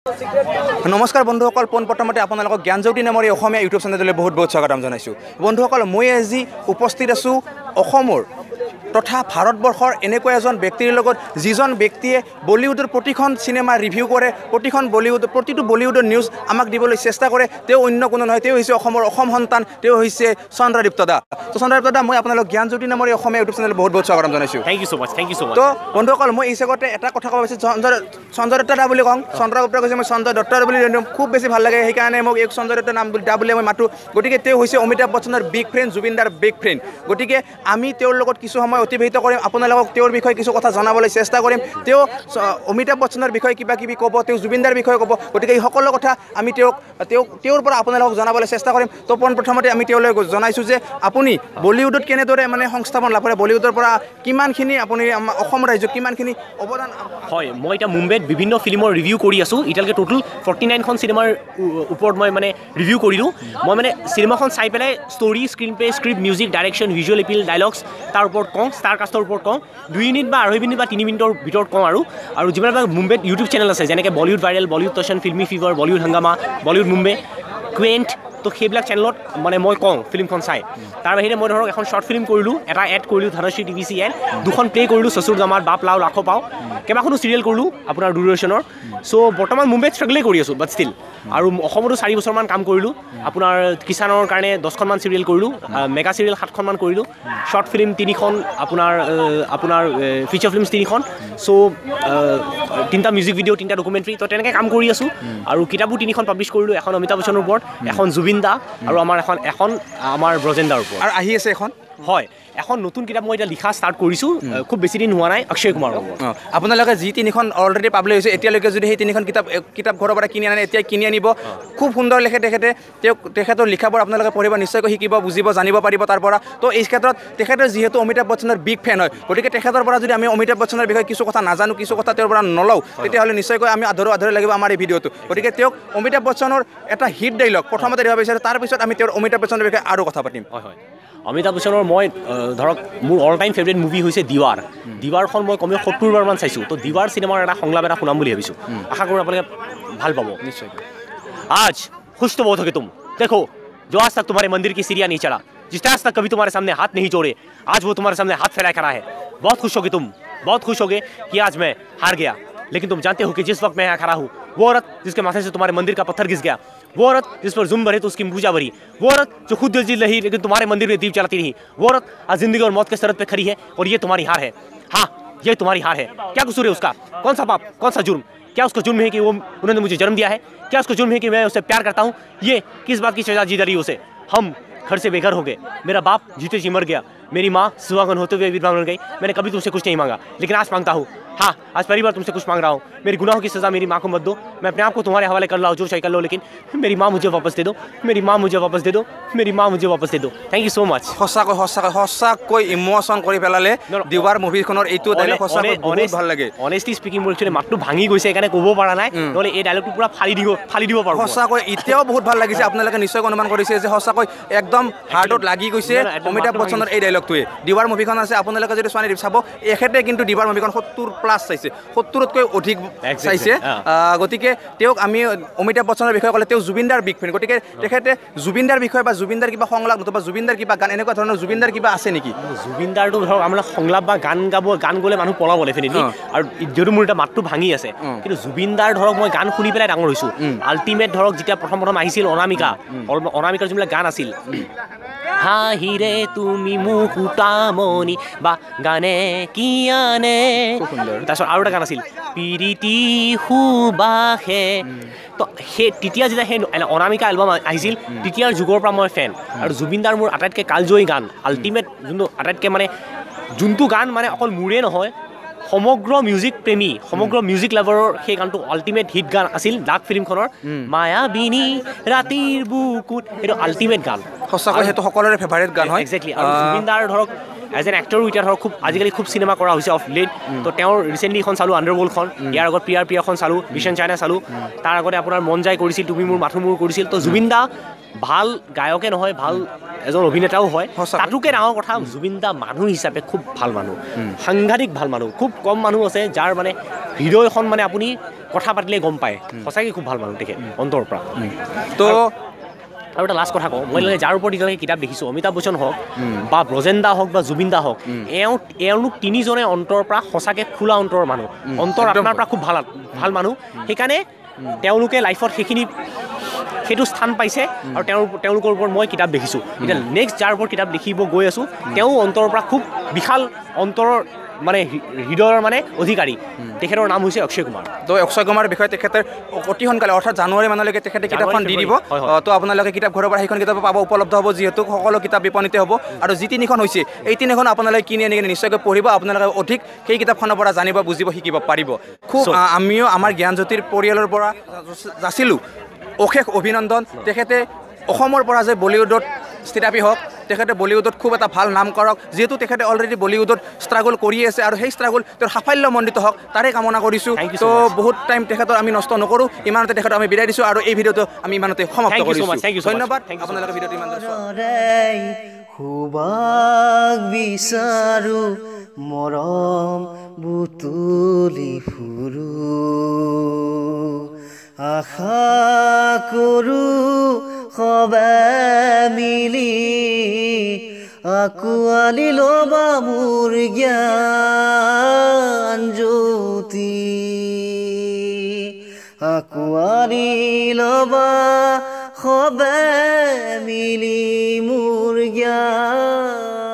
নমস্কাৰ বন্ধুসকল, পোনপ্ৰথমতে আপোনালোকক জ্ঞানজ্যোতি নামৰ এই অসমীয়া ইউটিউব চেনেললৈ বহুত বহুত স্বাগতম জনাইছোঁ। বন্ধুসকল, মই আজি উপস্থিত আছোঁ অসমৰ তথা ভাৰতবৰ্ষৰ এনেকুৱা এজন ব্যক্তিৰ লগত, যিজন ব্যক্তিয়ে বলিউডৰ প্ৰতিখন চিনেমা ৰিভিউ কৰে, প্ৰতিটো বলিউডৰ নিউজ আমাক দিবলৈ চেষ্টা কৰে। তেওঁ অন্য কোনো নহয়, তেওঁ হৈছে অসমৰ অসম সন্তান, তেওঁ হৈছে চন্দ্ৰদীপ্ত দা। তো চন্দ্ৰদীপ্ত দা, মই আপোনালোক জ্ঞানজ্যোতি নামৰ এই অসমীয়া ইউটিউব চেনেলত বহুত বহুত স্বাগতম জনাইছোঁ। Thank you so much, thank you so much. তো বন্ধুসকল, মই এই চেগতে এটা কথা ক'ব বিচাৰিছোঁ, সঞ্জয় দত্ত দা বুলি কওঁ, চন্দ্ৰগুপ্ত কৈছে, মই সঞ্জয় দত্ত বুলি খুব বেছি ভাল লাগে, সেইকাৰণে মোক এই সঞ্জয় দত্ত নাম দা বুলি মই মাতোঁ। গতিকে তেওঁ হৈছে অমিতাভ বচ্চনৰ বিগ ফ্ৰেণ্ড, জুবিনদাৰ বিগ ফ্ৰেণ্ড। গতিকে আমি তেওঁৰ লগত কিছু সময় অতিবাহিত কৰিম, আপোনালোকক তেওঁৰ বিষয়ে কিছু কথা জনাবলৈ চেষ্টা কৰিম। তেওঁ অমিতাভ বচ্চনৰ বিষয়ে কিবা কিবি ক'ব, তেওঁ জুবিনদাৰ বিষয়ে ক'ব। গতিকে এই সকলো কথা আমি তেওঁক তেওঁক তেওঁৰ পৰা আপোনালোকক জনাবলৈ চেষ্টা কৰিম। তো পোনপ্ৰথমতে আমি তেওঁলৈ জনাইছোঁ যে আপুনি বলিউডত কেনেদৰে মানে সংস্থাপন লাভ কৰে, বলিউডৰ পৰা কিমানখিনি আপুনি আমাৰ অসম ৰাজ্যত কিমানখিনি অৱদান। হয়, মই এতিয়া মুম্বাইত বিভিন্ন ফিল্মৰ ৰিভিউ কৰি আছোঁ। এতিয়ালৈকে টোটেল 49খন চিনেমাৰ ওপৰত মই মানে ৰিভিউ কৰিলোঁ। মই মানে চিনেমাখন চাই পেলাই story, screen play, script, music, direction, visual appeal, dialogues তাৰ ওপৰত কওঁ, ষ্টাৰ কাষ্টৰ ওপৰত কওঁ, 2 মিনিট বা 2.5 মিনিট বা 3 মিনিটৰ ভিতৰত কওঁ। আৰু আৰু যিমানবিলাক মুম্বাইত ইউটিউব চেনেল আছে, যেনেকৈ Bollywood viral, Bollywood Tashan, filmy fever, Bollywood Hungama, Bollywood Mumbai, Quint, তো সেইবিলাক চেনেলত মানে মই কওঁ ফিল্মখন চাই। তাৰ বাহিৰে মই ধৰক এখন শ্বৰ্ট ফিল্ম কৰিলোঁ, এটা এড কৰিলোঁ Dhanashree T V C Ed, দুখন প্লে কৰিলোঁ চচুৰ দামাত, বাপ লাও লাখো পাওঁ, কেইবাখনো চিৰিয়েল কৰিলোঁ আপোনাৰ দূৰদৰ্শনৰ। চ' বৰ্তমান মুম্বাইত ষ্ট্ৰাগলেই কৰি আছোঁ, বাট ষ্টিল। আৰু অসমতো 4 বছৰমান কাম কৰিলোঁ, আপোনাৰ কিষাণৰ কাৰণে 10খনমান চিৰিয়েল কৰিলোঁ, মেগা চিৰিয়েল 7খনমান কৰিলোঁ, শ্বৰ্ট ফিল্ম 3খন, আপোনাৰ আপোনাৰ ফিচাৰ ফিল্মছ 3খন, চ' 3টা মিউজিক ভিডিঅ', 3টা ডকুমেণ্টাৰী। তো তেনেকৈ কাম কৰি আছোঁ। আৰু কিতাপো 3খন পাব্লিছ কৰিলোঁ, এখন অমিতাভ বচ্চনৰ ওপৰত, এখন জুবিন দা, আৰু আমাৰ এখন আমাৰ ব্ৰজেন দাৰ ওপৰত। আৰু আহি আছে এখন। হয়, এখন নতুন কিতাপ মই এতিয়া লিখা ষ্টাৰ্ট কৰিছোঁ, খুব বেছি দিন হোৱা নাই, অক্ষয় কুমাৰৰ ওপৰত। আপোনালোকে যি 3খন অলৰেডি পাব্লিছ হৈছে, এতিয়ালৈকে যদি সেই 3খন কিতাপ ঘৰৰ পৰা কিনি আনে, এতিয়া কিনি আনিব। খুব সুন্দৰ লিখে তেখেতে, তেখেতৰ লিখাবোৰ আপোনালোকে পঢ়িব, নিশ্চয়কৈ শিকিব, বুজিব, জানিব পাৰিব তাৰ পৰা। তো এই ক্ষেত্ৰত তেখেতৰ যিহেতু অমিতাভ বচ্চনৰ বিগ ফেন হয়, গতিকে তেখেতৰ পৰা যদি আমি অমিতাভ বচ্চনৰ বিষয়ে কিছু কথা নাজানো, কিছু কথা তেওঁৰ পৰা নলওঁ, তেতিয়াহ'লে নিশ্চয়কৈ আমি আধৰুৱা আধৰুৱা লাগিব আমাৰ এই ভিডিঅ'টো। গতিকে তেওঁক অমিতাভ বচ্চনৰ এটা হিট ডাইলগ প্ৰথমতে দিব বিচাৰোঁ, তাৰপিছত আমি তেওঁৰ অমিতাভ বচ্চনৰ বিষয়ে আৰু কথা পাতিম। হয় হয়, অমিতাভ বচ্চনৰ মই ধৰক মোৰ অল টাইম ফেভৰেট মুভি হৈছে দিৱাৰ। দিৱাৰখন মই কমেও 70 বাৰমান চাইছোঁ। তো দিৱাৰ চিনেমাৰ এটা সংলাপ এটা শুনাম বুলি ভাবিছোঁ, আশা কৰোঁ আপোনালোকে ভাল পাব। নিশ্চয়। आज खुश तो बहुत हो गए तुम, देखो जो आज तक तुम्हारे मंदिर की सीढ़ियाँ नहीं चढ़ा, जिसने आज तक कभी तुम्हारे सामने हाथ नहीं जोड़े, आज वो तुम्हारे सामने हाथ फैलाए खड़ा है। बहुत खुश हो गए तुम, बहुत खुश हो गए कि आज मैं हार गया, लेकिन तुम जानते हो कि जिस वक्त मैं यहाँ खड़ा हूँ, वो औरत जिसके माथे से तुम्हारे मंदिर का पत्थर घिस गया, वो औरत जिस पर जुल्म भरे तो उसकी पूजा भरी, वो औरत जो खुद दिल रही लेकिन तुम्हारे मंदिर में दीप जलाती रही, वो औरत आज जिंदगी और मौत के सरहद पे खड़ी है, और ये तुम्हारी हार है। हाँ, ये तुम्हारी हार है। क्या कसूर है उसका? कौन सा पाप, कौन सा जुर्म? क्या उसका जुर्म है कि वो उन्होंने मुझे जन्म दिया है? क्या उसका जुर्म है कि मैं उसे प्यार करता हूँ? ये किस बात की सजा जी रही उसे? हम घर से बेघर हो गए, मेरा बाप जीते जी मर गया, मेरी माँ सुहागन होते हुए विधवा बन गई। मैंने कभी तुमसे कुछ नहीं मांगा, लेकिन आज मांगता हूँ। हाँ, आज पहली बार तुमसे कुछ मांग रहा हूँ। मेरे गुनाहों की सज़ा मेरी माँ को मत दो। मैं अपने आप को तुम्हारे हवाले कर रहा हूँ, जो चाहे कर लो, लेकिन मेरी माँ मुझे वापस दे दो, मेरी माँ मुझे वापस दे दो, मेरी माँ मुझे वापस दे दो। Thank you so much. সঁচাকৈ সঁচাকৈ সঁচাকৈ ইম'চন কৰি পেলালে দিৱাৰ মুভিখনৰ এইটো ডাইলগ, সঁচাকৈ বহুত ভাল লাগে। অনেষ্টলি স্পিকিং, মোৰ একচুৱেলি মাতটো ভাঙি গৈছে, সেইকাৰণে ক'ব পৰা নাই, নহ'লে এই ডাইলগটো পূৰা ফালি দিব পাৰোঁ। সঁচাকৈ এতিয়াও বহুত ভাল লাগিছে। আপোনালোকে নিশ্চয় অনুমান কৰিছে যে সঁচাকৈ একদম হাৰ্টত লাগি গৈছে অমিতাভ বচ্চনৰ এই ডাইলগটোৱে। দিৱাৰ মুভিখন আছে, আপোনালোকে যদি চোৱা নাই চাব। এখেতে কিন্তু দিৱাৰ মুভিখন 70+ চাইছে, 70তকৈ অধিক চাইছে। গতিকে তেওঁক আমি অমিতাভ বচ্চনৰ বিষয়ে ক'লে তেওঁ জুবিনদাৰ বিগ ফেন, গতিকে তেখেতে জুবিনদাৰ বিষয়ে বা জুবিনদাৰ কিবা সংলাপ নতুবা জুবিনদাৰ কিবা গান, এনেকুৱা ধৰণৰ জুবিনদাৰ কিবা আছে নেকি? জুবিনদাৰটো ধৰক আমাৰ সংলাপ বা গান গাব, গান গ'লে মানুহ পলাব ডেফিনেটলি, আৰু যিহেতু মোৰ এতিয়া মাতটো ভাঙি আছে, কিন্তু জুবিনদাৰ ধৰক মই গান শুনি পেলাই ডাঙৰ হৈছোঁ। আল্টিমেট ধৰক যেতিয়া প্ৰথম প্ৰথম আহিছিল অনামিকা, অনামিকাৰ যোনবিলাক গান আছিল, হাঁহিৰে তুমি মুকুতামণি বা গানে কি আনে, তাৰপিছত আৰু এটা গান আছিল পিৰিতি সুবাসে। তো সেই তেতিয়া যেতিয়া সেই অনামিকা এলবাম আহিছিল, তেতিয়াৰ যুগৰ পৰা মই ফেন। আৰু জুবিনদাৰ মোৰ আটাইতকৈ কালজয়ী গান, আল্টিমেট যোনটো আটাইতকৈ মানে যোনটো গান মানে অকল মোৰে নহয়, সমগ্ৰ মিউজিক প্ৰেমী, সমগ্ৰ মিউজিক লাভাৰৰ সেই গানটো আল্টিমেট হিট গান আছিল, ডাক ফিল্মখনৰ মায়াবিনী ৰাতিৰ বুকুত, সেইটো আল্টিমেট গান। সঁচাকৈ সেইটো সকলোৰে ফেভাৰেট গান হয়। একজেক্টলি। আৰু জুবিনদাৰ ধৰক এজ এন এক্টৰো এতিয়া ধৰক খুব আজিকালি খুব চিনেমা কৰা হৈছে অফ লেট। তো তেওঁৰ ৰিচেণ্টলি এখন চালোঁ আণ্ডাৰৱৰ্ল্ডখন, ইয়াৰ আগত প্ৰিয়াৰ প্ৰিয়াখন চালোঁ, মিছন চাইনা চালোঁ, তাৰ আগতে আপোনাৰ মন যায় কৰিছিল, তুমি মোৰ মাথো মোৰ কৰিছিল। তো জুবিন দা ভাল গায়কে নহয়, ভাল এজন অভিনেতাও হয়। তাতোকৈ ডাঙৰ কথা, জুবিন দা মানুহ হিচাপে খুব ভাল মানুহ, সাংঘাতিক ভাল মানুহ। খুব কম মানুহ আছে যাৰ মানে হৃদয়খন মানে আপুনি কথা পাতিলে গম পায় সঁচাকৈ খুব ভাল মানুহ তেখেত অন্তৰৰ পৰা। তো আৰু এটা লাষ্ট কথা কওঁ, মই যাৰ ওপৰত এতিয়ালৈকে কিতাপ দেখিছোঁ, অমিতাভ বচ্চন হওক বা ব্ৰজেন দা হওক বা জুবিন দা হওক, এওঁলোক তিনিজনে অন্তৰৰ পৰা সঁচাকৈ খোলা অন্তৰৰ মানুহ, অন্তৰ আত্মাৰ পৰা খুব ভাল ভাল মানুহ। সেইকাৰণে তেওঁলোকে লাইফত সেইখিনি সেইটো স্থান পাইছে আৰু তেওঁলোকৰ ওপৰত মই কিতাপ দেখিছোঁ। এতিয়া নেক্সট যাৰ ওপৰত কিতাপ লিখিব গৈ আছোঁ, তেওঁ অন্তৰৰ পৰা খুব বিশাল অন্তৰৰ মানে হৃদয়ৰ মানে অধিকাৰী, তেখেতৰ নাম হৈছে অক্ষয় কুমাৰ। তো অক্ষয় কুমাৰৰ বিষয়ে তেখেতে অতি সোনকালে অৰ্থাৎ জানুৱাৰী মানলৈকে তেখেতে কিতাপখন দি দিব। তো আপোনালোকে কিতাপ ঘৰৰ পৰা সেইখন কিতাপ পাব, উপলব্ধ হ'ব, যিহেতু সকলো কিতাপ বিপণীতে হ'ব। আৰু যি তিনিখন হৈছে এই তিনিখন আপোনালোকে কিনি আনি কিনে নিশ্চয়কৈ পঢ়িব, আপোনালোকে অধিক সেই কিতাপখনৰ পৰা জানিব, বুজিব, শিকিব পাৰিব। খুব আমিও আমাৰ জ্ঞানজ্যোতিৰ পৰিয়ালৰ পৰা যাচিলোঁ অশেষ অভিনন্দন। তেখেতে অসমৰ পৰা যে বলিউডত স্থিতাপি হওক, তেখেতে বলিউডত খুব এটা ভাল নাম কৰক, যিহেতু তেখেতে অলৰেডি বলিউডত ষ্ট্ৰাগল কৰি আছে আৰু সেই ষ্ট্ৰাগল তেওঁৰ সাফল্যমণ্ডিত হওক তাৰে কামনা কৰিছোঁ। তো বহুত টাইম তেখেতৰ আমি নষ্ট নকৰোঁ, ইমানতে তেখেতক আমি বিদায় দিছোঁ আৰু এই ভিডিঅ'টো আমি ইমানতে সমাপ্ত কৰিছোঁ। ধন্যবাদ আপোনালোকে ভিডিঅ'টো ইমান বিচাৰোঁ মৰম বুটলি ফুৰোঁ, আশা কৰোঁ সবে মিলি আঁকোৱালি ল'বা মোৰ জ্ঞান জ্যোতি, আঁকোৱালি ল'বা সবে মিলি মোৰ জ্ঞান।